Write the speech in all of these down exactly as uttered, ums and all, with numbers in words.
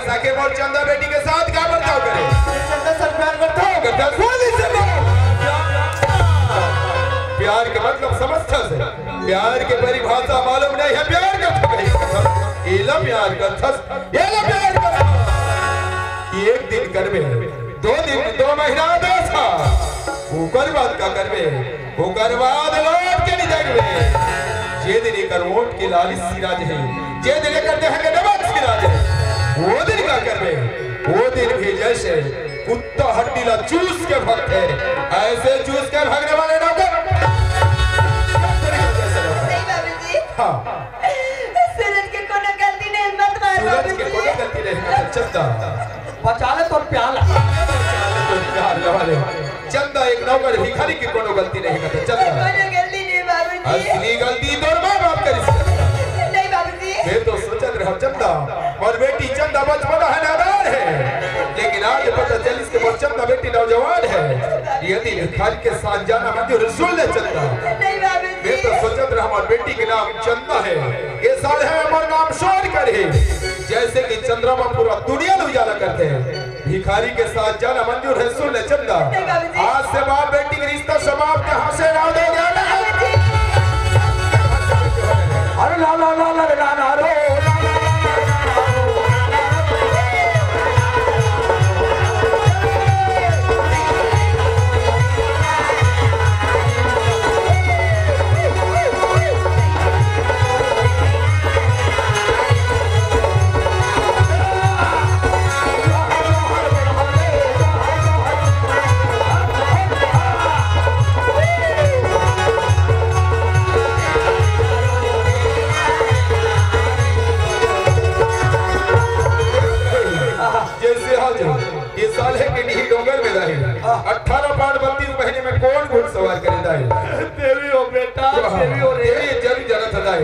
ताकि मोर चंदा बेटी के साथ का बर्ताव करे? ये चंदा साथ प्यार करता हो? करता। बोल इसे बोल। प्यार के मतलब समझता से? प्यार के परिभाषा मालूम नहीं है। प्यार करता नहीं। एला प्यार करता, एला प्यार करता। एक दिन करबे, दो दिन, दो महीना, दो साल, ओकर बाद का करबे? ओकर बाद लौट के नहीं देखबे। जे दिन एकर ओठ के लाली सिरा जाही, जे दिन एकर देह के नमक सिरा जाही, वो दिन का करबे? वो दिन भी जैसे कुत्ता हड्डी ला चूस के भगथे, ऐसे चूस के भगने वाले नौकर। नहीं बाबूजी। हाँ। सूरज के कोनो गलती नहीं, मत मार सूरज के बाबूजी। कोनो गलती नहीं, चंदा। बचा ले तोर प्याला। प्याला वाले। चंदा एक नौकर भिखारी के कोनो गलती नहीं करते, चंदा। कोनो गलती नहीं बाबूजी। असली गलती तोर माँ बाप करिस। नहीं बाबूजी। मैं तो सोचत रहा चंदा, मोर बेटी चंदा बचपन है, नादान है, लेकिन आज पता चलिस कि मोर चंदा बेटी नौजवान है। यदि भिखारी के साथ जाना मंजूर है, सुन ले चंदा। नहीं बाबूजी। मैं तो सोचत रहा मोर बेटी के नाम चंदा है, ये साल है मोर नाम शोर करे, जैसे कि चंद्रमा पूरा दुनिया में उजाला करते हैं। भिखारी के साथ जाना मंजूर है, सुन ले चंदा। नहीं बाबूजी। आज से बाप बेटी के रिश्ता समाप्त, यहाँ से राव दे जाना। अरे ला ला ला ला ला ला रो। जैसे आज ये साल है कि नहीं डोंगर में रहे, अठारह पाठ बत्तीस महीने में कौन घुड़सवार करे दाई? देवी हो बेटा, वाह, देवी हो रे। देवी जरूर जानत है दाई,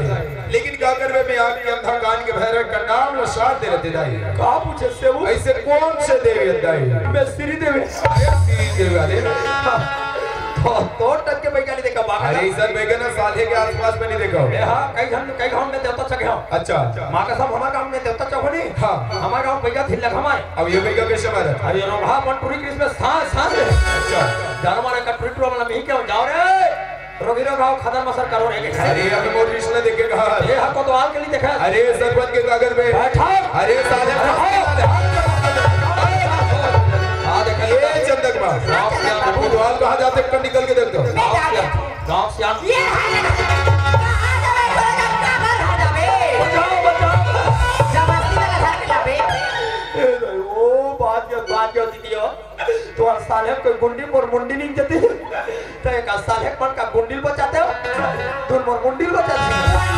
लेकिन का करबे, मैं आपके अंधा कान के भैरव का नाम ला साथ दे रहते दाई। का पूछे से वो? ऐसे कौन से देवी है दाई? मैं श्री देवी। अरे श्री देवी वाले। हाँ। तो, तो टक के बैठा नहीं देखा बाबा। अरे सर, बैगन साले के आसपास में नहीं देखा। ए हाँ, कई घन, कई घन में देवता चघे हो। अच्छा। माँ कसम, हमारे गाँव में देवता चघो नहीं। हाँ। हमारे गाँव बैगा थिल लग हमारे। अब ये बैगा कैसे मारा? अरे रोगहा अपन टूरी क्रिसमस था, था। अच्छा। जानवर का ट्रीट वाला नहीं क्या, जाओ रे। रोगी रोग आओ, खदर मसर करो रे। अरे, अभी मोर रिश्ते देखे कहा। ये हको तो आल के लिए देखा। अरे, सरपंच के कागज में। बैठा। अरे, साले। बैठा। हाँ, देखा। ये चंदक मार। गाँव से आके कोतवाल कहाँ जाते, कर निकल के देख दो। मैं जा रही हूँ। गाँव से आके ये है। कहाँ जावे, थोड़ा जब कागज आ जावे। बचाओ, बचाओ। जब असली वाला घर पे लावे। ए, ओ, बात कर, बात कर, दीदी हो। तो हर साल है कोई गुंडी मोर मुंडी नहीं देती। तो एक साल है मन का गुंडील बचाते हो, तुम मोर गुंडील बचाते हो।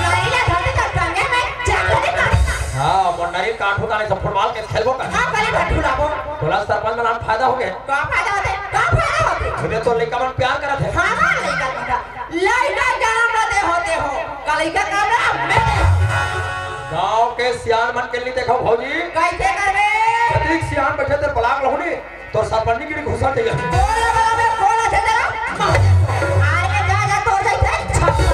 नहीं ना, धरती का संगे में जाकर नहीं कर। हाँ, मोर नारियल काट होता नहीं, सब फुटबॉल के खेलबो कर। हाँ, भले भट्टू लाबो। बोला सरपंच में नाम फायदा हो गया। का फायदा होते? का फायदा होते? मुझे तो लइका मन प्यार करत है। हाँ, हाँ, लइका, लइका। लइका जन्म न दे होते हो। का लइका का नाम? मैं। गाँव के सियान मन के लिए देखो भौजी। कैसे करबे? जतिक सियान बैठे थे बलाक लहुनी। तोर सरपंचगिरी घुसा दे। बोल, बोल, बोल, बोल, अच्छा, जरा। आगे जा, जा, तोर जैसे छपरा।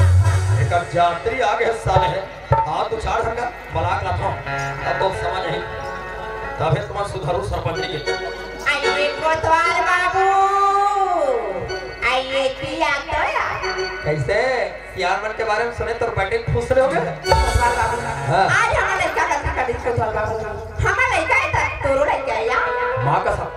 एकर जात्री आगे साले है। हाथ उछाड़ संगा, बलाक लाथो। तब तो समझ ही। तबे तुम्हार सुधारू सरपंचगिरी। आइए कोतवाल बाबू। आइए, की आता है? कैसे? सियान मन के बारे में सुने तो बड़े खुश रहे होगे। हाँ। आज हमारे लड़का का था कभी कोतवाल बाबू। हमारे लड़का है था, तोरो लड़का है या? माँ कसम।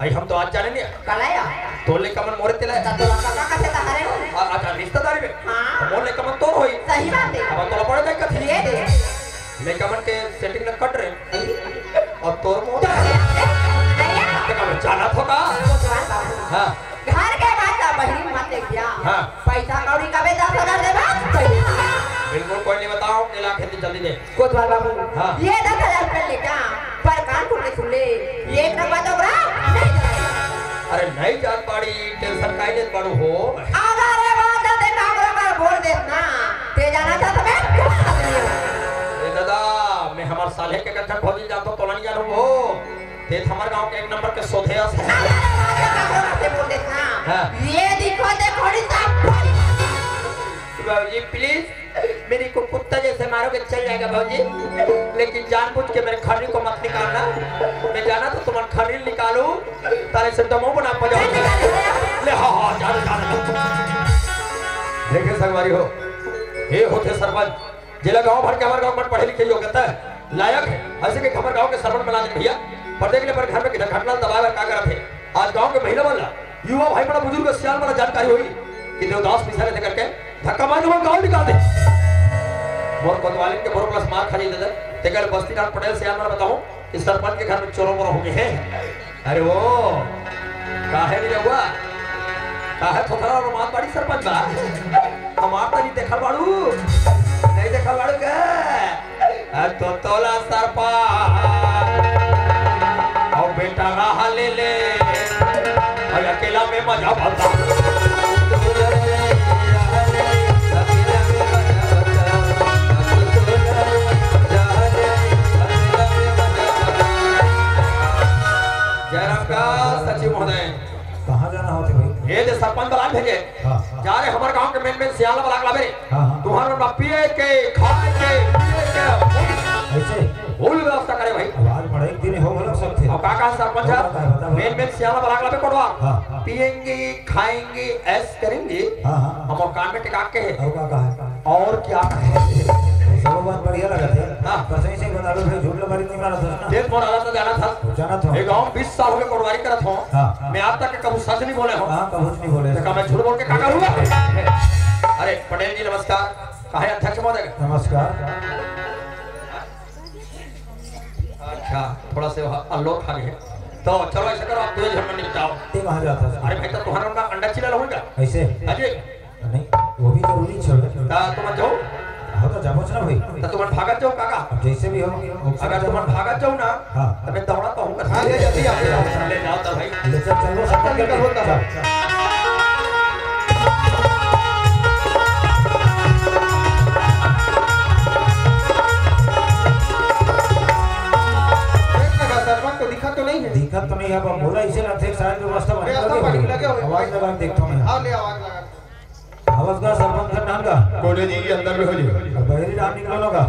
आई हम तो आज जाने नहीं। कल आया? तो लड़का मन मोरे तेला। तो लड़का का कैसे था हरे हो? आ, अच्छा, रिश्तेदारी में? हाँ। तो मोर लड़का मन तोर होई। सही बात है। अब तोला पड़े देख कथी। ये दे। लड़का मन के सेटिंग न कट रहे। और तोर मोर। तो, ए, ए, ए, देखा, मैं जाना था का? कोतवाल बाबू। हाँ। घर के बात ला बहिरी मत देख दिया। हाँ। पैसा कौड़ी कबे दस हजार देबा? बिल्कुल कोई नहीं बताओ, के लाख है तो जल्दी दे। कोतवाल बाबू, हाँ। ये दस हजार रुपये लेके आ, पर कान खोल के सुन ले, ये एक नंबर तो बड़ा नहीं जाना। अरे नहीं जात पाड़ी, टेंशन काहे लेत पाड़ू हो? अगर ये बात दे कागरा कर बोल देत ना, ते जाना था तो मैं क्या आदमी हूँ? ए दादा, मैं हमार साले के कत्था खोजिल जातो तो नहीं जानू हो। ते तो हमारे गांव के एक नंबर के सोधे अस है। अरे, राजा का घोड़ा से बोल देना। हाँ। ये दिखो, देखो, नहीं तो बाबूजी, प्लीज, मेरी को कुत्ता जैसे मारोगे, चल जाएगा बाबूजी, लेकिन जानबूझ के मेरे खर्री को मत काना, मैं जाना तो तुमन खरील निकालू, ताले से दमो बना पजाऊ। ले, हाँ, हाँ, जाना, जाना। देखे संगवारी हो, ये होथे सरपंच, जेला गांव भर के हमर गांव मन पढ़े लिखे योग्यता है, लायक है, ऐसे के हमर गांव के सरपंच बना दे भैया। पर देख ले, पर घर में किधर घटना दबाए बर का करत है। आज गांव के महिला मन ला, युवा भाई मन ला, बुजुर्ग सियान मन ला जानकारी होही कि देवदास मिसाल हे करके धक्का मार के गांव निकाल दे। मोर कोतवालिन के बोरो प्लस मार खा जाई दे, तेकर बस्ती नाथ पटेल सियान मन ला बताहूं कि सरपंच के घर में चोरो मोरो हो गए हैं। अरे वो, काहे नहीं रहुआ? काहे थोथरा और मात बाड़ी सरपंच बा? हमार तनी देखल बाड़ू? नहीं देखल बाड़ू का? आ तो तोला सरपंच, और बेटा रहा ले ले, और अकेला में मजा बता। जयराम का सचिव महोदय। कहाँ जाना होथे भाई? ये जे सरपंच बलान भेजे। हाँ, हाँ। जा रे, हमर गांव के मेन मेन सियाला बलाक लाबे रे। हाँ, हाँ। तुहर मन पिए के, खाए के, पिए के, ऐसे? फुल व्यवस्था करे भाई। आवाज बड़े एक दिन हो लग सकथे। अब का कहा सरपंच हो, साहब? बता, बता, बता। मेन मेन सियाला बलाक लाबे कोटवा। हाँ। पिएंगे, खाएंगे, ऐश करेंगे। हाँ, हाँ। हम और कान में टिका के है। और का कहा है? और क्या कहे? सब बात बढ़िया लगत है। हाँ। पर सही सही बता दो, फिर झूठ लबारी नहीं मारा था ना? देख, मोर हालत तो जाना था। जाना था। ये गांव बीस साल हो गए कोटवारी करत हो। हाँ। मैं आज तक के कभू सच नहीं बोले हो। हाँ, कभू नहीं बोले। तो का मैं झूठ बोल के का करूँगा? अरे पटेल जी नमस्कार, कहे अध्यक्ष महोदय? नमस्कार। अच्छा, थोड़ा से वहाँ अनलोड खा गए। तो चलो ऐसा करो, आप दो झन निपटाओ। ये कहाँ जाता है? अरे भाई, तो तुम्हारा उनका अंडा चिला होगा। ऐसे? हाँ जी। नहीं, वो भी जरूरी छे। ता तुम जाओ। हाँ, तो जाबो ना भाई। तो तुम भागत जाओ काका। अब जैसे भी हो, अगर तुम भागत जाओ ना, हाँ। तो मैं दौड़ा तो हूँ। हाँ, ले जल्दी आप ले आओ। ले जाओ तो भाई। ले चल, चल, वो सब निकल होता है। देख लगा, सरपंच को दिखा तो नहीं है। दिखत तो नहीं है, पर बोला इसे ना थे, शायद व्यवस्था बनी व्यवस्था लगे बनी होगी। लगे होगी। आवाज लगा के देखता हूँ मैं। हाँ, ले आवाज लगा। आवाज का सरपंच का नाम का? कोने जी के अंदर में हो जी। अब बहरी राम निकलो ना का?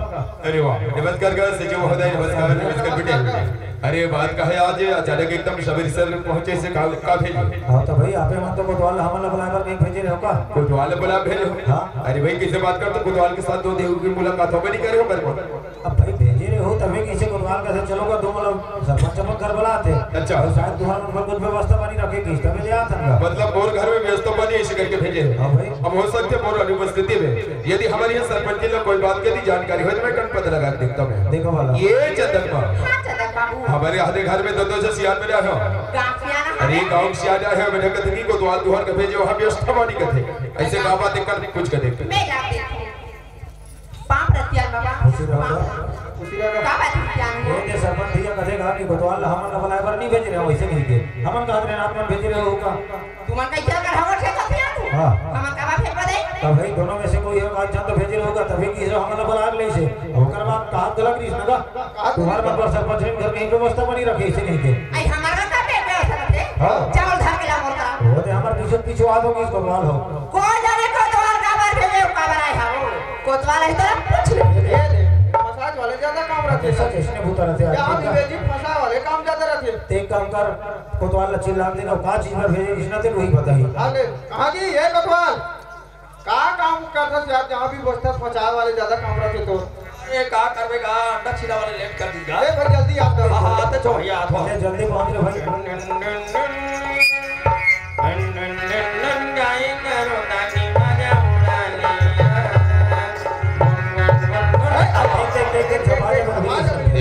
अरे वाह, नमस्कार कर सचिव महोदय, नमस्कार, नमस्कार बेटे। अरे बात का है, आज अचानक एकदम सवेरे सर पहुंचे से का, का भेज? हाँ, तो भाई, आपे मन तो कोतवाल हमन ला बुलाए बर कहीं भेजे रहो का? कोतवाल बुला भेज? हाँ। अरे भाई, किसे बात कर, तो कोतवाल के साथ दो देव की मुलाकात हो नहीं करे हो मेरे को? अब भाई भेजे रहे हो, तभी किसे कोतवाल का से चलो का, दो मतलब सरपंच अपन घर बुलाते। अच्छा। और शायद तुम्हारा मतलब कुछ व्यवस्था बनी रखे, किस तभी ले आता ना। मतलब, और घर में व्यवस्था बनी, इसी करके भेजे हैं। हाँ भाई। अब हो सकते है, और अनुपस्थिति में यदि हमारे यहाँ सरपंच जी लोग कोई बात के दी जानकारी हो, तो मैं कन पता लगा के देखता हूँ। देखो वाला। ये चंदन बा। हाँ, चंदन बाबू। हमारे आधे घर में दो दो से सियान में रहे हो। गाँव सियान है। अरे, गाँव सियान है, मैंने कहा कि कोतवाल दुहार के भेजे, वहाँ व्यवस्था बनी कहते। ऐसे गाँव बात कर कुछ कर देखते। मैं जा देखती हूँ। पाँव परत हँव बाबा। खुशी रहो। पाँव। खुशी रहो। का बात है, क्या है? ये जे सरपंच भैया कथे कहा कि कोतवाल हमन ला बुलाए बर नहीं भेज रहे हो, ऐसे कही के। हमन कहा रहे, आप मन भेज रहे हो का? तुमन का इधर कर हमर से कथे तू? हाँ। हमन का बात है पता है? तब भाई दोनों में से कोई एक आध जन तो भेज रहे होगा, तभी कि हमन ला बुला ले से। ओकर बाद कहा गलत रहीस ना का? तुम्हारे मतलब सरपंच ने घर में व्यवस्था बनी रखे, इसे नहीं के। आई हमारा का पेट में असर है? हाँ। चावल धर के ला बोलता। वो तो हमारे पीछे पीछे आ दो कि इसको बुला लो। कौन जाने कोतवाल काबर भेजे, काबर आए हैं वो। कोतवाल है तो पूछ ले। ये ले, फंसाए वाले ज्यादा काम रहते हैं। ऐसा किसने भूता रहते हैं? यहाँ भी भेजी, फंसाए वाले काम ज्यादा रहते हैं। ते एक काम कर, कोतवाल ला चिल्ला देना, का चीज में भेजे, इसने ते वही बताई। हाँ ले, कहाँ जी ये कोतवाल? का काम करता यार, जहाँ भी बस्तर फंसाए वाले ज्यादा काम रहते तो। अरे का करबे का, अंडा छीला वाले लेट कर दीजिए। अरे भाई जल्दी आ जाओ। हाँ, हाँ, आते छो भैया, आते छो। अरे जल्दी पहुँच रे भाई।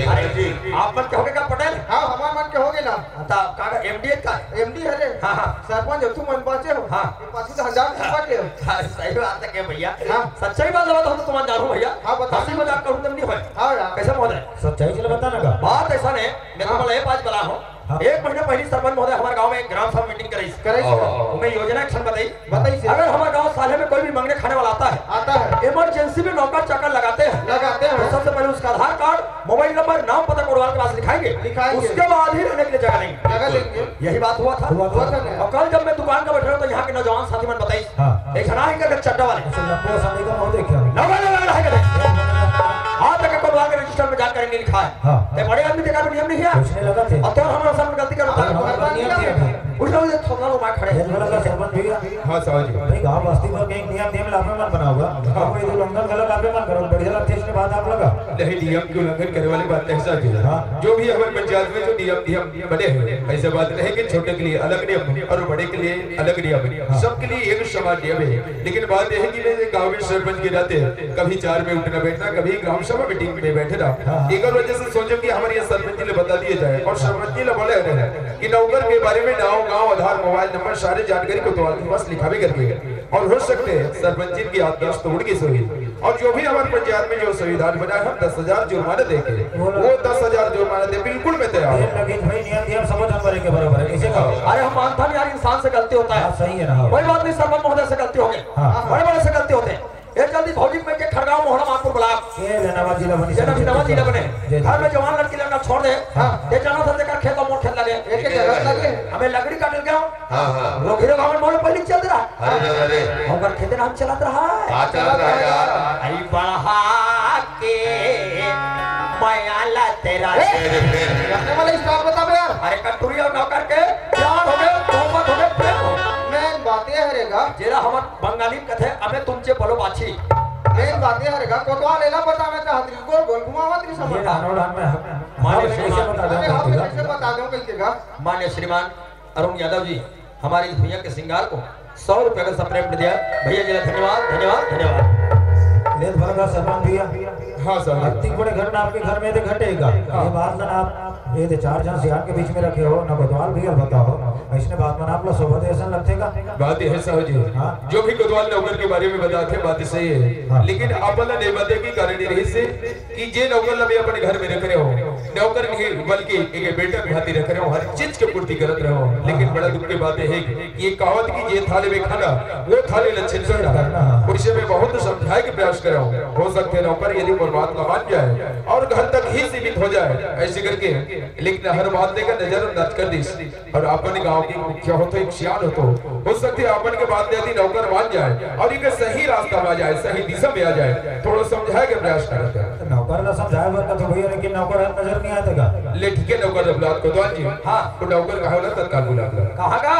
अरे, आप मन के होगे का पटेल? हाँ, हमार मन के होगे ना। हाँ, तो आपका एमडी का? एमडी है रे। हाँ, हाँ। सरपंच हो, तुमन बाँचे हो। हाँ। ये पाछू तो हजार रुपया बाँटे हो। हाँ, सही बात है के भैया। हाँ। सच्चाई बात बताओ तो तुमन जानहूँ भैया। हाँ, बता। हँसी मजाक करूँ तब नहीं होय। हाँ यार। कैसे महोदय? सच्चाई चलो बता ना का। बात ऐसा नहीं, मैं तो हाँ। बोला, ये पाँच बला हो। हाँ। एक महीना पहले सरपंच महोदय हमारे गाँव में एक ग्राम सभा मीटिंग कराई। कराई। हाँ, हाँ। मैं योजना एक क्षण बताई। बताइए। अगर हमारे गाँव साले में कोई भी मांगने खाने वाला आता है, आता है। इमरजेंसी में नौकर चाकर लगाते हैं। लगाते हैं। तो सबसे पहले उसका आधार कार्ड, मोबाइल नंबर, नाम पता कोटवाल के पास लिखाएंगे। लिखाएंगे। उसके बाद ही रहने के लिए जगह लेंगे। जगह लेंगे। यही बात हुआ था। हुआ था। और कल जब मैं दुकान का बैठ रहा हूँ तो यहाँ के नौजवान साथी मन बताई। हाँ। एक जना है करके चड्डा वाले। अच्छा, लंबा समय का बहुत देखा है। लगा, लगा, लगा, लगा। आज तक कोटवाल के रजिस्टर में जानकारी नहीं लिखा है। हाँ। बड़े आदमी देखा नियम नहीं है। पूछने लगा थे। अब तो हम लोग सब गलती करता है। हाँ, हाँ, नियम दिया था। उस लोग थोड़ा लोग मार खड़े। ये बोला था सरपंच भैया। हाँ, साहब जी। भाई, गांव बस्ती में कहीं नियम, नियम लाफे मत बनाओगा। हाँ। कोई उल्लंघन गलत आप मत करो। बढ़िया लगते इसके बाद आप लगा। नहीं, नियम के उल्लंघन करने वाली बात नहीं, साहब जी। हाँ। जो भी हमारे पंचायत में जो नियम, नियम बने हैं, ऐसे बात नहीं कि छोटे के लिए अलग नियम और बड़े के लिए अलग नियम है। हाँ। सबके लिए एक समान नियम है। लेकिन बात यह है कि मैं गांव में सरपंच के नाते कभी चार में उठना बैठना, कभी ग्राम सभा मीटिंग में बैठना। हाँ, हाँ। एक और वजह से सोचो कि हमारे यहाँ सरपंच ने बता दिया जाए और सरपंच ने बोले रहे कि नौकर के बारे में नाम, गांव, आधार, मोबाइल नंबर, सारे जानकारी कोतवाल के पास लिखा भी करके, और हो सकते हैं सरपंच की याददाश्त उड़ गई होगी। और जो भी हमारे पंचायत में जो संविधान बना है, हम दस हजार जुर्माना देंगे, वो दस हजार जुर्माना दे, बिल्कुल मैं तैयार हूँ। लेकिन भाई, नियम, नियम समझ हमारे के बराबर है, कैसे कहो? अरे, हम मानता नहीं यार, इंसान से गलती होता है। हाँ, सही है ना, हाँ। कोई बात नहीं, सरपंच महोदय से गलती हो गई। हाँ। बड़े बड़े से गलती होते हैं। ये जल्दी भौजी में के खड़गांव मोहड़ा मानपुर ब्लॉक। ये ले नवा जिला बनी, ये नवा जिला बने। जी, जी। घर में जवान लड़की लड़का छोड़ दे। हाँ। ये जाना था, देखा खेत और मोर खेत लगे। एक एक जगह लगे। हमें लकड़ी काट गया। हाँ, हाँ। रोगी रोग हमन मोर पहले चल रहा। अरे, अरे, अरे। ओकर खेते नाम चलत रहा है। हाँ, चलत रहा है यार। आई बढ़ा के मयाला तेरा। ए, अरे, फिर। रखने वाले स्टॉप बता बे यार। अरे, कटुरी और नौकर के प्यार हो गए, मोहब्बत हो गए, प्रेम हो गए। मेन बात ये है रे गा। जेला हमर बंगाली में कथे, "अबे तुमचे बोलो बाछी।" मेन बात ये है रे गा, कोतवाल एला बताना चाहत रही, गोल गोल घुमावत रही समझ। ये रानोडान में हम, माने हम कैसे श्रीमान। बता दें अरे, हम आपको? कैसे बता दें कह के गा? मान्य श्रीमान अरुण यादव जी, हमारे इस भैया के श्रृंगार को सौ रुपए का सप्रेम दिया। भैया जी का धन्यवाद, धन्यवाद, धन्यवाद। लेत भर का सरपंच भैया। हाँ सर। अतिक बड़े घर में आपके घर में तो घटेगा। हाँ। ये बात ना आप ये दे चार जन सियान के बीच में रखे हो, ना कोतवाल भैया बताओ। ऐसने बात मन आप ला शोभा दे, ऐसा लगथे का? बात ये है साहू जी। हाँ। जो भी कोतवाल नौकर के बारे में बताथे, बात सही है। हाँ। लेकिन अपन ला नहीं बताए की कारण ये रही से कि जे नौकर ला भी अपन घर में रख रहे हो, नौकर नहीं बल्कि एक बेटा भांति रख रहे हो, हर चीज के पूर्ति करत रहे हो। लेकिन बड़ा दुख की बात ये है कि ये कहावत की जे थाली में खाना, वो थाली लक्षण करना। वैसे में बहुत समझाए के प्रयास करे हो। हो सकते नौकर यदि मोर बात ला मान जाए और घर तक ही सीमित हो जाए, ऐसे करके, लेकिन हर बात लेकर नजरअंदाज कर दी। और अपन गांव के मुखिया हो तो एक सियान हो तो हो सकथे अपन के बात ले यदि नौकर मान जाए और एक सही रास्ता में आ जाए, सही दिशा में आ जाए, थोड़ा समझाए के प्रयास करत हे। नौकर ला समझाए बर कथो भैया, लेकिन नौकर हर नजर नहीं आते का? ले ठीक है, नौकर जब बुलात कोतवाल जी। हाँ। तो नौकर कहा होला तत्काल बुला बुला। कहाँ का?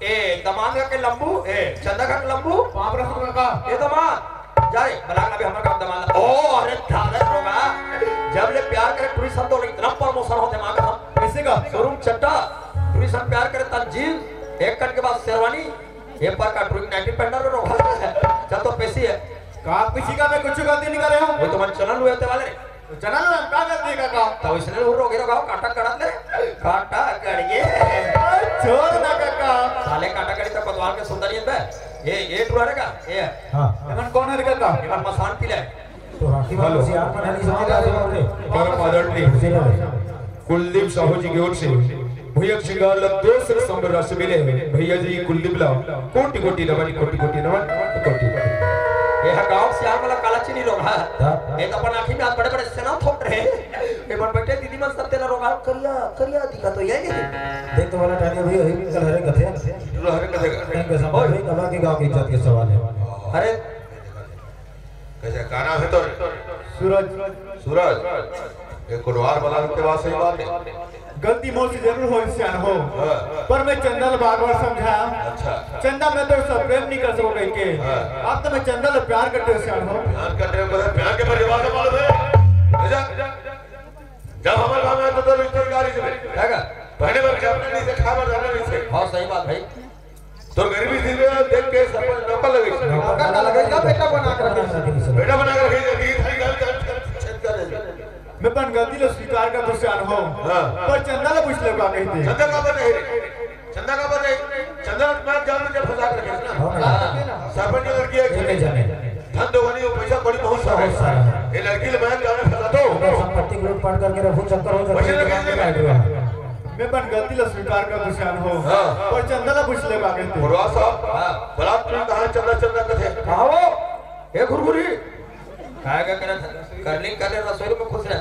ए, दमांद का के लंबू, ए, चंदा का के लंबू। बाप रे, सुन का? ए, दमांद। जा रे, बलाक अभी हमर काम दमांद। ओ, अरे, दादा रोगा। जब ले प्यार करे, टूरी सब तो इतना प्रमोशन होते मांगा हम। कैसे का? शोरूम चट्टा, टूरी सब प्यार करे, तन जींस, एक कट के बाद शेरवानी, ये पर का टूरी नाइटी पहनना रो रोगा। चल तो पैसी है। का किसी का मैं कुछ गलती नहीं करे हूँ। वो तो मन चलन हुए होते वाले। तो चना लो, का गलती का का? तो इसने उर रोगे रहो, काटा कड़त ले। काटा कड़िए। छोड़ ना काका। साले काटा कड़ी तो कोतवाल के सुंदर ये बे। ये, ये टूरा रे का? ये। हाँ। एमन कौन है रे काका? एमन मसान पी ले। तो राखी वाला हेलो। सियार पर नहीं समझ आ रहे। परम आदरणीय जी, हेलो। कुलदीप साहू जी की ओर से भुजंग श्रृंगार ला दो सौ संबर राशि मिले हैं। भैया जी कुलदीप ला कोटि कोटि नमन, कोटि कोटि नमन, कोटि कोटि। ये हा गांव सियार वाला काला चीनी लोग, हाँ। हाँ। ये तो अपन आँखी में हाथ बड़े बड़े सेना थोप रहे हैं। ये मन बैठे दीदी मन सब तेरा रोगा करिया, करिया दिखा तो ये नहीं। देख तो वाला टाइम अभी यही कल हरे कथे। हरे कथे का। नहीं, कसम ओए। भाई, कला के गांव की इज्जत के सवाल है। अरे। कैसे, का नाम है तोर? सूरज। सूरज। ये कोटवार वाला के बात सही बात है। गलती मोर से जरूर होइस सियान हो, हाँ। पर मैं चंदा ला बार बार समझाया। अच्छा। चंदा, मैं तोर से प्रेम नहीं कर सको कह के। हाँ। अब तो मैं चंदा ला प्यार करते हो सियान हो। प्यार करते हो, मतलब प्यार के परिभाषा मालूम है? अच्छा। जब हमारे गांव में आता तो रिश्तेदारी से क्या का? पहले बार जाना नहीं से, खा बार जाना नहीं से। बहुत सही बात भाई। तो गरीबी थी रे, देख के सरपंच नौकर लगे। नौकर ना लगे, का बेटा बना के रखे। बेटा बना के रखे, ये थारी गाड़ी का छेद कर दे। मैं अपन गलती ला स्वीकार कर दूं सियान हो। हाँ। पर चंदा ला पूछ ले का कहते। चंदा का बताए? चंदा का बताए? चंदा मैं जान में जब फंसा के रखे ना। हाँ। सरपंच की लड़की है। ये नहीं जाने। धन दो बनी, वो पैसा बड़ी बहुत सारा बहुत सारा है। है। ये लड़की ले मैं जान में फंसा दो। अगर संपत्ति को लूटपाट करके रखूं, चक्कर हो जाता पैसे है, लगे दिमाग में बैठ गया। मैं अपन गलती ला स्वीकार कर दूं सियान हो। हाँ। पर चंदा ला पूछ ले का कहते। बुढ़वा साहब, हाँ। बरात में कहाँ चंदा चंदा कथे? कहाँ हो? हे घुरघुरी। काय का करत है? करलिंग कर ले, रसोई में खुश रह।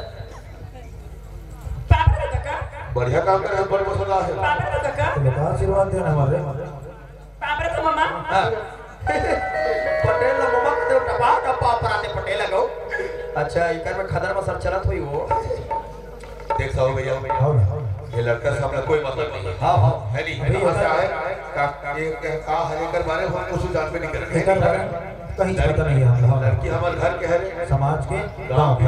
पापड़ का का? बढ़िया काम करे, बड़ मसला है। पापड़ का का? तो बता आशीर्वाद देना हमारे। पापड़ का मामा? हाँ। पटेल ना मामा कते टपा टपा पर आते पटेल लगो। अच्छा, इकर में खदर मसर चलत हुई वो। देख साहू भैया, हाँ ना। ये लड़का से हमरा कोई मतलब नहीं है। हाँ, हाँ। है नहीं? कहाँ से आए? का, ये, ये का हरे कर बारे हम कुछ जानबे नहीं करते। एकर बारे कहीं पता नहीं है हम, हाँ। लड़की हमारे घर के हरे, समाज के, गांव के।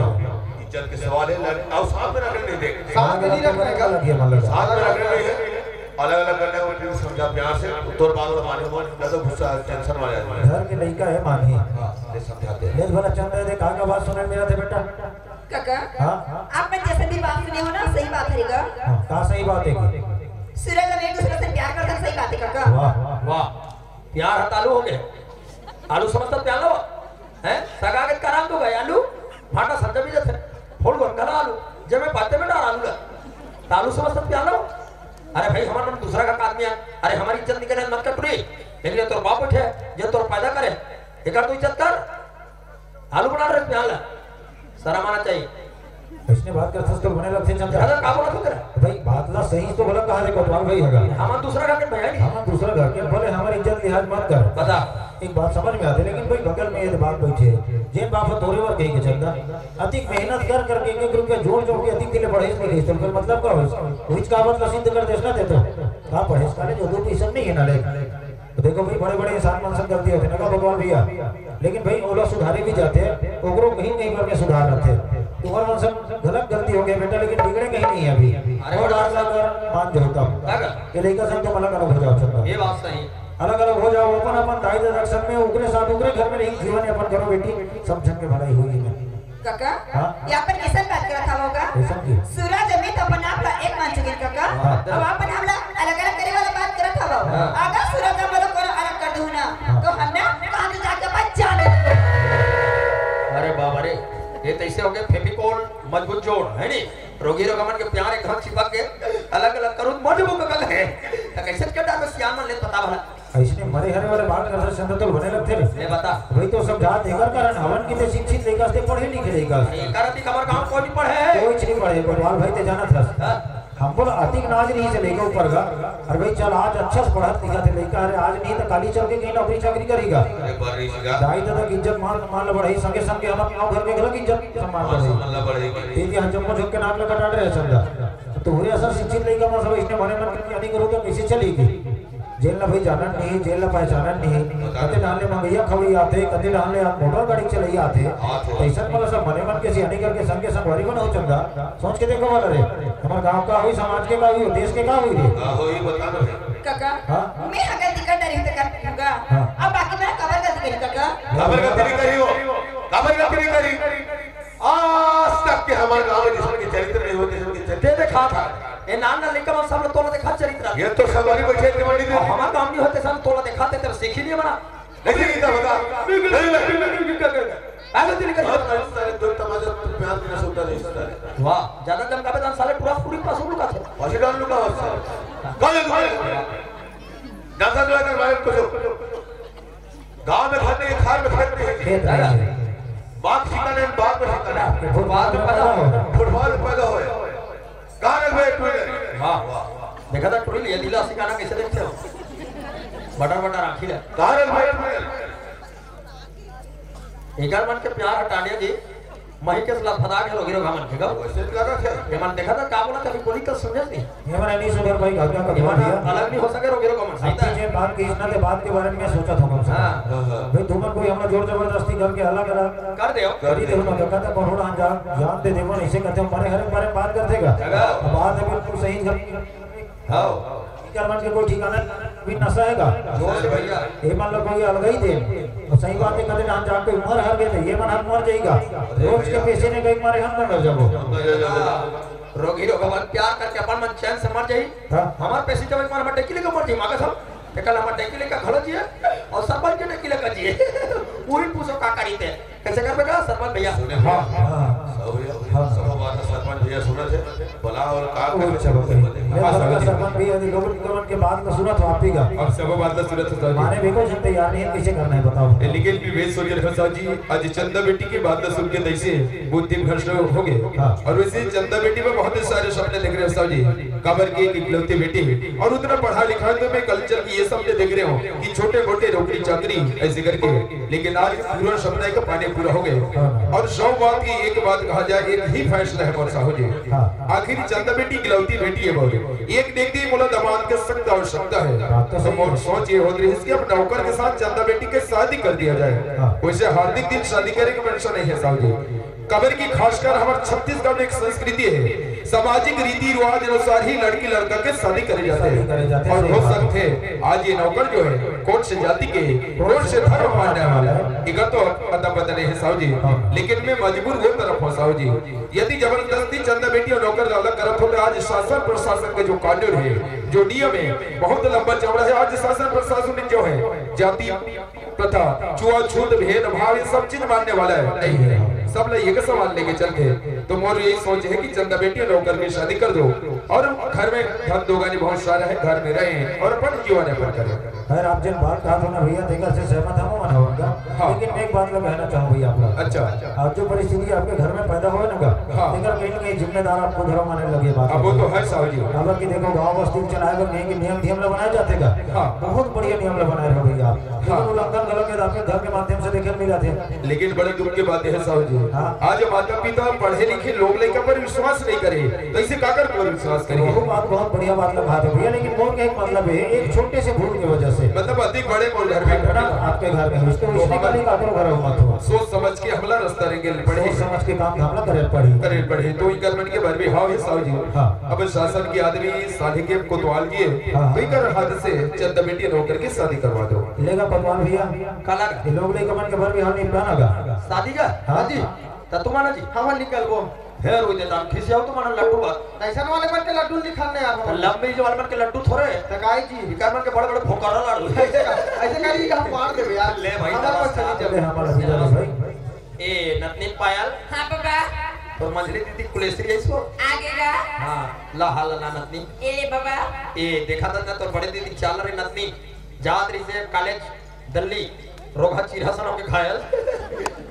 इज्जत के सवाल है, लड़-, और साथ में रखने नहीं देंगे। साथ में नहीं रखने का। अलग ही मतलब। साथ में रखने नहीं है, अलग-अलग करने हैं। वो फिर समझा प्यार से, तोर बात ला माने, मन ज्यादा गुस्सा, tension वाला आदमी। घर के लइका है, मानही। हाँ, ये समझाते हैं। ले भला चंदा दे, का, का बात सुने मेरा थे बेटा? काका, हाँ? आप मन जैसे भी बात सुने हो ना, सही बात है गा। हाँ, का सही बात है कि? सूरज हम एक दूसरे से प्यार करते हैं, सही बात है काका। वाह, वाह। प्यार हाथ आलू हो गए। आलू समझता प्यार लो। हैं? सगा के कराम तो गए आलू। भाटा समझ भी जाते। फोड़ गोल करा आलू। जब मैं बातें में डाल आलू ला। तो आलू समझता प्यार लो। अरे भाई, हमारे मन दूसरा का आदमी है। अरे, हमारी इज्जत निकले मत कर टुरी। लेकिन ये तोर बाप उठे, जो तोर पैदा करे। एक तो इज्जत कर। आलू बना रहे प्यार ला। शर्म आना चाहिए। इसने बात करथस तो बने लगथे चंदा। दादा, का बोलत हो तेरा? भाई, बात ला सही तो गलत कहा रे कोतवाल भाई हगा। हम दूसरा घर के भैया नहीं। हम दूसरा घर के, भले हमारी इज्जत लिहाज मत कर। बता। एक बात समझ में आते, लेकिन भाई बगल में ये बात बैठे, जेन बाप तोरे वर कही के चंदा, अधिक मेहनत कर करके एक एक रुपया जोड़ जोड़ के अधिक दिले बढ़े इसमें कही, तो फिर मतलब का हो? कुछ कहावत ला सिद्ध कर देस ना दे तो। का पढ़े इसका ले जो दो पैसा नहीं है ना ले। तो देखो भाई, बड़े-बड़े इंसान मन से गलती होथे ना का भगवान भैया, लेकिन भाई ओला सुधारे भी जाथे, ओकरो कहीं कहीं पर में सुधार रथे। तुम्हर मन से गलत गलती हो गया बेटा, लेकिन बिगड़े कहीं नहीं है अभी। अरे और बात ला कर मान जो होता हूँ। का कर? ये लइका सब तुम अलग-अलग हो जाओ चंदा। ये बात सही। अलग-अलग हो जाओ, अपन, अपन दाई ददा के संग में ओकरे साथ, ओकरे घर में रही जीवन यापन करो बेटी, सब जन के भलाई होही में। काका, हाँ? ये अपन कैसन बात करत हवो का? कैसन की? सूरज अमित अपन आप ला एक मान चुके काका। हाँ। अब अपन हमला अलग-अलग करे वाला बात करत हवो। हाँ। अगर सूरज हम लोग कोनो अलग कर दू ना, हाँ। तो हम ना कहाँ तो जाके अपन जाने। अरे बाबा रे, ये तो ऐसे हो गए Fevicol मजबूत जोड़, है नी? रोगी रोगमन के प्यार एक हाथ चिपक के अलग-अलग करूँ, मजबूत कल है। तो कैसे कर डालो सियान मन ले पता भला। अइसने मरे हरे वाले बात करथे, संत तो बने लगथे रे। ले बता। वही तो सब जात एकर कारण हवन कि ते शिक्षित लइका हस, ते पढ़े लिखे लइका हस। अरे, एकर अतिक हमर गाँव कोई नहीं पढ़े है। कोई नहीं पढ़े, कोतवाल भाई ते जानत हस। हाँ। हम बोला अतिक नाज नहीं से लइका ऊपर का। अरे भाई चल आज अच्छा से पढ़त लिखत हे लइका, अरे आज नहीं तो काली चल के कहीं नौकरी चाकरी करेगा। अरे, बढ़ रही सीधा। दाई ददा की इज्जत मान, मान बढ़ाही, संगे संगे हमर गाँव घर के घलो की इज्जत सम्मान मान बढ़ाही। सम्मान बढ़ाही। ठीक है, हम जम्मो झोंक के नाक लगा काट रहे हैं चंदा। तो तोहरे असन शिक्षित लइका मन सब इसने मरे मन के तैयारी करो तो कैसे चलेगी? जेन ला भाई जानन नहीं, जेन ला पहचानन नहीं, कते डाहन ले मंगइया खवई आथे, कते डाहन ले मोटर गाड़ी चलई आथे। आथे। तइसन वाला सब मने मन के सियानी करके संग के संगवारी बनाओ चंदा। सोच के देखो वाला रे, हमर गांव का होई, समाज के का होई, देश के का होई रे? का होई बता ना भाई। काका, हाँ? मैं अगर दिक्कत डरी तो कर दूंगा। हाँ। अब बाकी मेरा कबर गलती करी काका। कबर गलती नहीं करी हो, कबर गलती नहीं करी। आज तक के हमारे गांव में जिसके चरित्र नहीं होते, जिसके चरित्र दे देखा था। ये नान ना लेकर सब लोग तोला देखा चरित्र। ये तो सवारी बैठे थे मंडी में। और हमारे काम नहीं होते सब तोला दिखाते तेरे सीखी नहीं बना। नहीं सीखी था बता। नहीं, नहीं। आगे तेरी कर। सारे दो तमाचा प्यार बिना सुनता नहीं सुनता। वाह, ज्यादा जम का बेदान साले पूरा पूरी पास लुका थे। हॉस्पिटल लुका हो सारे। कल कल। दादा जो है हमारे कुछ गांव में खाते हैं, खार में खाते हैं। खेत नहीं है। बाग सिकाने, बाग में सिकाने। फुटपाथ में पैदा हो। फुटपाथ में पैदा हो। कहाँ रख भाई टूले? वाह, वाह। देखा था टूले, ये लीला सिकाना कैसे देखते हो? बटर बटर आँखी ले। कहाँ रख भाई टूले? एकर मन के प्यार हटाने जी। मही के सलाह फदा के रोगी रोगा मन के गप। वैसे भी लगा थे। ये मन देखा था, का बोला था, अभी बोली तो समझे नहीं। ये मन नहीं सुधर भाई, घर का ये मन भैया। अलग नहीं हो सके रोगी रोगा मन, सही अभी था। जे बात की इसना के बात के बारे में सोचा था कम से कम। हाँ। हाँ, हाँ। भाई, तुमन कोई हमरा जोर जबरदस्ती करके अलग-अलग कर दे। कर करी दे। देखो ना, कहता कौन हो रहा जा, जान दे देखो, ऐसे कहते हैं, हमारे हर एक बारे में बात कर देगा। जगह। अब बात है बिल्कुल सही कर। हाँ। कर मन के कोई ठिकाना भी नशा हैगा। जोर से भैया। ये मान लो कोई अलग ही दे। और सही बात है, कहते ना, हम जान के उम्र हर गए थे, ये मन हम मर जाएगा। अरे रोज के भैया। पैसे ने कहीं मारे हम ना मर जाओ। हम ना जाएगा। रोगी रोगवन प्यार करके अपन मन चैन से मर जाई। हाँ। हमार पैसे जब एक बार हम डेकी लेके मर जाई, मांगा सब, ते कल हमार डेकी लेके खड़ो जिए और सरपंच के डेकी लेके जिए। पूरी पूछो का करी थे, कैसे कर बेटा सरपंच भैया? सुने हाँ, भैया। हाँ। सब भैया, हाँ। सब बात है सरपंच भैया सुने थे, भला और का वो कर अच्छा बात है। मैं हाँ, भला समझ सरपंच भैया, यदि लोग के मन के बात को सुना तो आप ही का। अब सब बात तो सुने थे सर जी। माने भी कुछ तैयार नहीं है, कैसे करना है बताओ। लेकिन विवेक सोच रहे सर जी, आज चंदा बेटी की बात सुन के तैसे बुद्धि भ्रष्ट हो गए। हाँ। और वैसे चंदा बेटी में बहुत ही सारे सपने देख रहे हैं साहब जी, काबर की एक इकलौती बेटी है और उतना पढ़ा लिखा है तो मैं कल चल के ये सपने देख रहे हो कि छोटे मोटे नौकरी चाकरी ऐसे करके, लेकिन आज पूरा सपना एक पाने पूरा हो गए। हाँ। और सौ बात की एक बात कहा जाए, एक ही फैसला है कौन सा बाबूजी, हाँ। आखिर चंदा बेटी इकलौती बेटी है बाबूजी। एक देख दी मोला दामाद के सख्त आवश्यकता है। बात तो तो सही मोर है। सोच ये होत रहिस कि अब नौकर के साथ चंदा बेटी के शादी कर दिया जाए। हाँ। वैसे हार्दिक दिन शादी करे के मंशा नहीं है साहू जी। काबर कि खासकर हमर छत्तीसगढ़ में एक संस्कृति है, सामाजिक रीति रिवाज अनुसार ही लड़की लड़का के शादी करे जाते शादी करे जाते हैं, सही बात है। सकते हैं आज ये नौकर जो है कौन से जाति के, कौन से धर्म मानने वाला है, इकर तो अता पता नहीं है साहू जी। हाँ। लेकिन मैं मजबूर वो तरफ हूँ साहू जी, यदि जबरदस्ती चंदा बेटी और नौकर ज्यादा करत हो तो आज शासन प्रशासन के जो कानून है, जो नियम है, बहुत लंबा चौड़ा है। आज शासन प्रशासन में जो है जाति प्रथा, छुआछूत, भेदभाव, ये सब चीज मानने वाला है नहीं है। सब ला एक समान लेके चलते हैं। तो मोर यही सोच है कि चंदा बेटी और नौकर में शादी कर दो और घर में धन दोगानी बहुत सारा है, घर में रहें और अपन जीवन यापन करें। खैर, आप जिन बात कहा था ना भैया, तेकर से सहमत हम मन होगा। हाँ। लेकिन मैं एक बात ला कहना चाहूँ भैया आप लोग। अच्छा। आज जो परिस्थिति आपके घर में पैदा हुआ ना गा, हाँ। तेकर कहीं ना कहीं जिम्मेदार आपको घर माने लगे बात अब वो है। तो है साहू जी। अब कि देखो गाँव बस्ती में चलाए बर कहीं के नियम धियम ला बनाए जाते गा। हाँ। बहुत बढ़िया नियम ला बनाए रहो भैया। हाँ। लेकिन उल्लंघन गलत है, आपके घर के माध्यम से देखे मिला थे। लेकिन बड़े दुख की बात है साहू जी। हाँ। आज माता पिता पढ़े लिखे लोग लइका पर विश्वास नहीं करे, तो इसे काकर पर विश्वास करिए? वो बात बहुत बढ़िया बात लगा था भैया, लेकिन मोर के एक मतलब है, एक छोटे से भूल की वजह से मतलब अधिक बड़े मोर घर में घटना आपके घर में हुई, तो तो उसने हमारे कभी काकर घर मत हुआ। सोच समझ के हमला रास्ता रेंगे पड़े। सोच समझ के काम धाम ला करे पड़ी। करे पड़े, तो इकर मन के भर भी हाव है साहू जी। हाँ। अब शासन के आदमी साले के कोतवाल किए, हाँ। तो इकर हाथ से चंदा बेटी नौकर के शादी करवा दो। लेगा कोतवाल भैया। काला ये लोग लेकर मन के भर भी हाल निपटाना गा। शादी का? हाँ जी। त तुम आना जी। हम निकलबो। फेर उइ देता, खिसियाओ तुम आना लड्डू बा। त ऐसन वाले मन के लड्डू नहीं खाने यार त हम। लंबी जो वाले मन के लड्डू थोड़े। त काई जी। इकर मन के बड़े बड़े भोकारा लाडू। ऐसे का, ऐसे का नहीं, हम मार देबे यार। ले भाई, हमारा नमस्कार। बस चली चले हमारा भैया भाई। ए, नतनी पायल। हाँ, बाबा। तोर मंझली दीदी कुलेश्री है इसको। आगे गा। हाँ, ला, हाला ना नतनी। ए, बाबा। ए, देखा था ना तोर बड़े दीदी चाल रही नतनी। जात रही से कॉलेज, दिल्ली, रोगहा चीरहा सन होके घायल।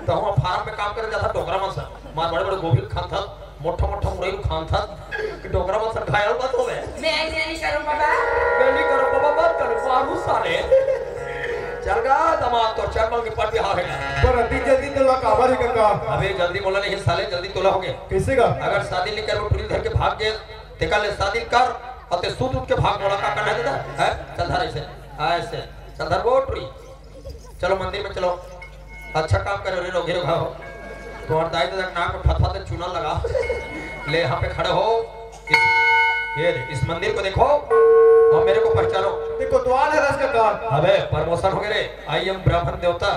तो हम फार्म में काम करे जाता डोकरा मन सन। मार बड़े बड़े गोभी खान था, मोटा मोटा मुरई खान था, कि डोकरा मन सन घायल मत होवे। मैं ऐसे नहीं करूँ बाबा। मैं नहीं करूँ बाबा, मत करूँ, मारू साले। चल गा दमाद, तो चल मंग पट बिहाव है। पर अति जल्दी तो ला काबर है काका? अबे जल्दी मोला नहीं साले, जल्दी तोला हो गए। कैसे का? अगर शादी नहीं करबो, टुरी धर के भाग गए, तेका ले शादी कर, और ते सूत उठ के भाग मोला का करना है दादा? हैं? चल धर ऐसे, हाँ, ऐसे, चल धर वो टुरी। चलो मंदिर में चलो, अच्छा काम करे रे रोगी रोगा हो। तुम्हारे दाई दादा के नाक में फतफत चूना लगा। ले यहाँ पे खड़े हो, इस, ये ले, इस मंदिर को देखो और मेरे को पहचानो। देखो द्वार है रस का काम। अबे प्रमोशन हो गया रे, आई एम ब्राह्मण देवता।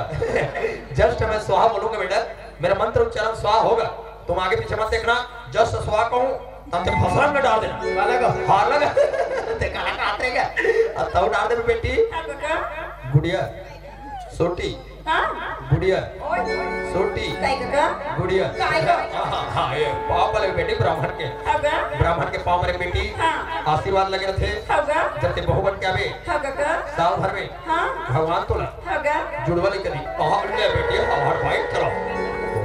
जस्ट मैं स्वाहा बोलूंगा बेटा, मेरा मंत्र उच्चारण स्वाहा होगा, तुम आगे पीछे मत देखना, जस्ट स्वाहा कहूँ तब ते फसरन में डाल देना। काला का? हार लगा। ते काला का हाथ रहेगा। अब तब डाल दे बेटी। हाँ, काका। गुड़िया, सोटी, हाँ। गुड़िया, ओए। सोटी, काई काका? गुड़िया। काई का? हाँ, हाँ, हाँ, ये पाँव पड़े बेटी ब्राह्मण के। हाँ का? ब्राह्मण के पाँव पड़े बेटी। हाँ। आशीर्वाद लगे रथे। हाँ का? जब ते बहू बन के आवे। हाँ काका? साल भर में। हाँ। भगवान तोला। हाँ का? जुड़वा नहीं करी। कहाँ बन गया बेटी? हाँ, हर भाई चलो।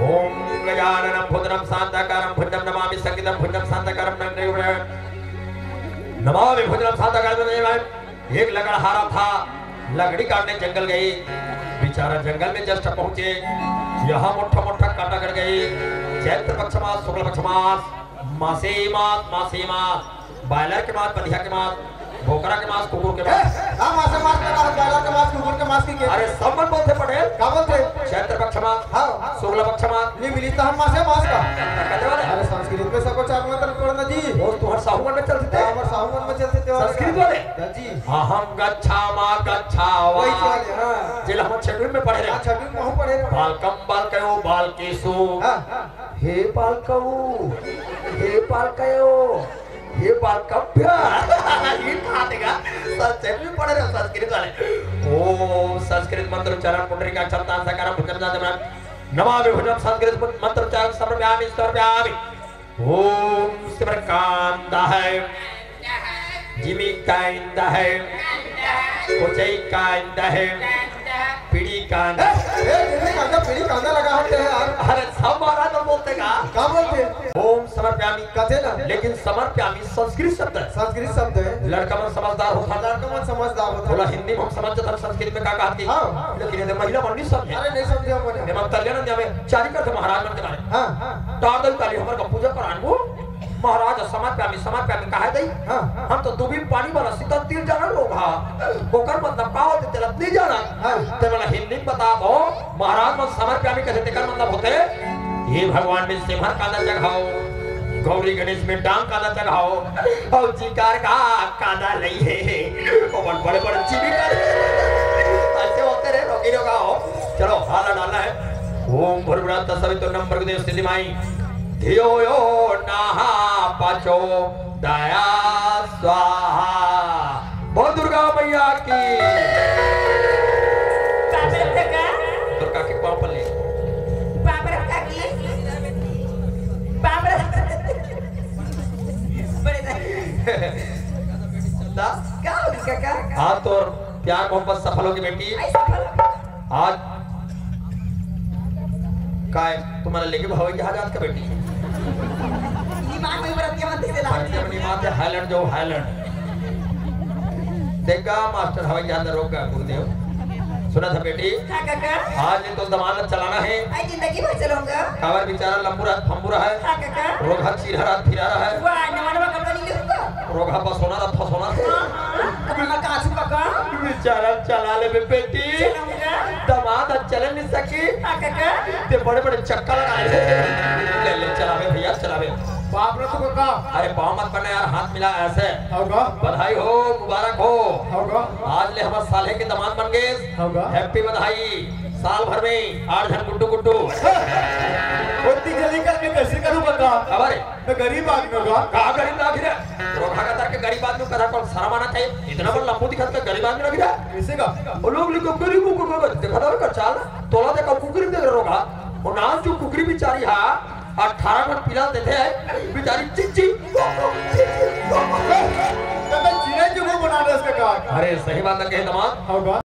ओम गजाननम भूतनम शांताकारम भुजम नमामि संकितम भुजम शांताकारम नमामि भुजनम शांताकारम। एक लकड़हारा था, लकड़ी काटने जंगल गए। बेचारा जंगल में जस्ट पहुंचे, यहाँ मोटा मोटा काटा गड़ गए। चैत्र पक्ष मास, शुक्ल पक्ष मास, मासे मास, मासे मास, बॉयलर के मास, बधिया के मास, बोकरा के मास, कुकुर के मास। ए, का मासे मास का कहा, बॉयलर के मास, कुकुर के मास की के? अरे सब मन बोलते पटेल। का बोलते? चैत्र पक्ष मास, हाँ। शुक्ल पक्ष मास। ये मिली तो हम मासे मास का। कहते वाले। अरे संस्कृत में सबको चार मंत्र पढ़ना जी। और तुम्हारे साहू मन में चलते थे? हाँ, हमारे साहू मन में चलते थे। संस्कृत वाले? हाँ जी। अहम गच्छामा गच्छावा। वही वाले, हाँ। जेला हम छठवीं में पढ़े रहे। हाँ, छठवीं में हम पढ़े रहे। बालकम बालकयो बालकेशु। हाँ, हाँ। हे बालकऊ, हे बालकयो, हे बालकभ्य। ये कहा देगा? सर, छठवीं में पढ़े रहे संस्कृत वाले। ओम संस्कृत मंत्र उच्चारण पुंडरीकाक्षम तान सकारम भुजम जातम नमामि भुजम संस्कृत मंत्र उच्चारण समर्पयामि, समर्पयामि। ओम सिमरकांत है, जिमी कांत है, कोचई कांत है, पीड़ी कांत। ए, ए, जिमी कांत, पीड़ी कांत लगा होते हैं यार। अरे सब महाराज लोग बोलते का? का बोलते? ओम समर्पयामि। कथे ना? लेकिन समर्पयामि संस्कृत शब्द है। संस्कृत शब्द है। लड़का मन समझदार होता। लड़का मन समझदार होता। बोला हिंदी में हम समझ जाता, संस्कृत में का कहती? हाँ। लेकिन ये महिला मन नहीं समझे। अरे नहीं समझे हमने। मैं मंत्र लेना दिया, मैं चारी करते महाराज मन के बारे। हाँ। तार दल काली हमारे का पूजा करान वो। महाराज, समर्प्यामि, समर्प्यामि, काहे दई? हाँ। हम तो दूबी पानी वाला सीता तीर जाना लोग हा। ओकर मतलब का होथे, तेला नहीं जाना। हाँ। ते मला हिंदी में बता दो, महाराज, मन समर्प्यामि कथे, तेकर मतलब होथे, हे भगवान में सेमर कांदा चघाओ, गौरी गणेश में डांग कांदा चघाओ, और चिकार का कांदा नहीं है, ओमन बड़े बड़े चीनी कांदा। ऐसे होते रहे, रोगी रोगा हो। चलो, हाला डालना है। ओम भूर्भुवः तत्सवितुर्वरेण्यं भर्गो देवस्य धीमहि धियो यो नः प्रचोदयात्, स्वाहा। बोल दुर्गा मैया की। बाप रे काका। दुर्गा के पाँव पर ले। बाप रे काकी। बाप रे। बड़े दाई। चंदा। का हो गया काका? आज तोर प्यार मोहब्बत सफल होगे बेटी। ऐसा फल। आज काय तुम्हारा लेके हवाई जहाज आज का बेटी? दिमाग में बरतिया मत से लाग। बरतिया में नहीं मारते, हाईलैंड जाओ, हाईलैंड। देखा मास्टर हवाई जहाज रोक गया गुरुदेव। सुना था बेटी? हाँ काका। आज ये तो दमांद चलाना है। आज जिंदगी भर चलाऊंगा। काबर बेचारा लंबू रहा, फंबू रहा है। हाँ काका। रोगहा चीरहा रहा, फिरा रहा है। वाह, नवा नवा कपड़ा नहीं लूंगा। रोगहा बसोना रहा, फसोना रहा। हाँ, हाँ। कमर का आंसू काका। बेचारा चला ले बे बेटी। चलाऊंगा। दमांद आज चले नहीं सकी। हाँ काका। ते बड़े बड़े चक्कर लगा ले। ले ले चलावे भैया, चलावे। बाप रे तो काका। अरे पाँव मत पड़ना यार, हाथ मिला ऐसे। होगा। बधाई हो, मुबारक हो। होगा। आज ले हमार साले के दमांद बन गए। होगा। Happy बधाई। साल भर में आठ झन गुड्डू गुड्डू। ओती जल्दी करके कैसे करूँ काका? अबे। मैं गरीब आदमी होगा। का गरीब आदमी रे? रोगहा का तरह के गरीब आदमी कथा कौन शर्म आना चाहिए? इतना बड़ा लंबू दिखा तो गरीब आदमी लग रहा। कैसे का? वो लोग लिखो गरीबों को गरीब देखा था का चाल? तोला देखा कुकरी देख रहा रोगहा। वो नाम जो कुकरी बेचारी हा, अठारह मन पिला देते हैं, बेचारी चिच्ची। काका, चिड़ै जो मुंह बना दे इसका काका। अरे सही बात है, कहे दमांद। होगा।